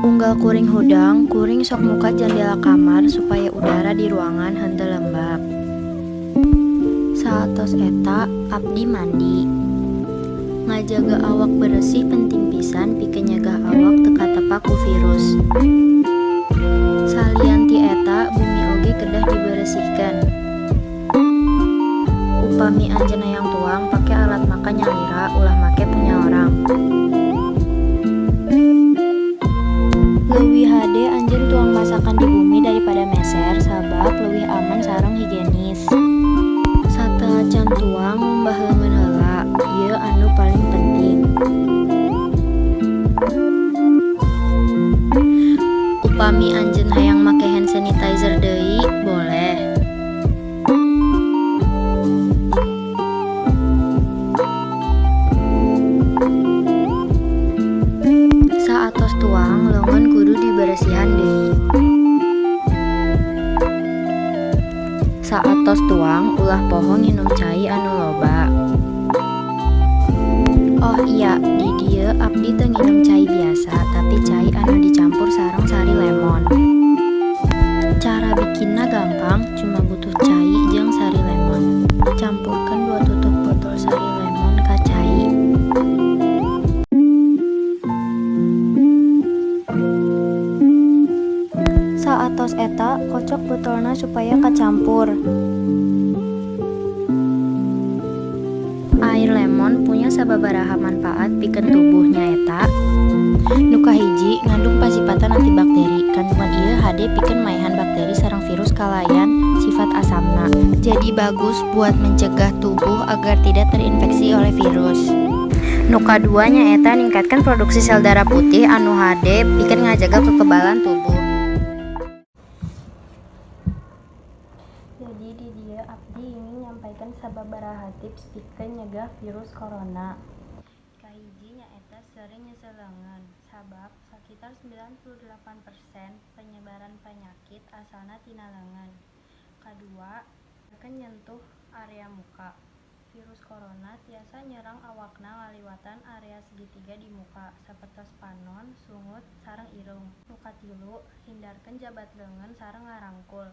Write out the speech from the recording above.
Unggal kuring hudang, kuring sok muka jandela kamar supaya udara di ruangan henteu lembab. Saatos eta, abdi mandi. Ngajaga awak beresih penting pisan pikeun nyegah awak teu katepak ku virus. Salian ti eta, bumi oge kedah diberesihkeun. Upami anjeun hayang tuang, pake alat makan nyalira, ulah make punya orang. Leuwih hade anjeun tuang masakan di bumi daripada meser, sabab leuwih aman sareng higienis. Sateuacan tuang, ngumbah leungeun heula, ieu anu paling penting. Upami anjeun hayang make hand sanitizer deui, boleh. Saatos tuang, leungeun kudu diberesihan deui. Saatos tuang, ulah poho nginum cai anu loba. Oh iya, di dieu abdi teu nginum cai biasa, tapi cai anu dicampur sareng sari lemon. Cara bikinna gampang, cuma butuh cai jeung sari lemon. Campurkeun 2 tutup botol sari lemon ka cai. Saatos eta, kocok botolna supaya kacampur. Air lemon punya sababaraha manfaat pikeun tubuh, nyaeta: Nu kahiji, ngandung pasipatan antibakteri. Kandungan ieu hade pikeun maehan bakteri sareng virus kalayan sifat asamna. Jadi bagus buat mencegah tubuh agar tidak terinfeksi oleh virus. Nu kadua nyaeta ningkatkeun produksi sel darah putih anu hade pikeun ngajaga kekebalan tubuh. Jadi di dieu abdi ingin nyampaikan sababaraha tips pikeun nyegah virus corona. Kahiji nyaeta sering nyeuseuh leungeun, sabab sakitar 98% penyebaran penyakit asalna tina leungeun. Kadua, hindarkeun nyentuh area muka. Virus corona tiasa nyerang awakna ngaliwatan area segitiga di muka, sapertos panon, sungut, sareng irung. Nu katilu, hindarkeun jabat leungeun sareng ngarangkul.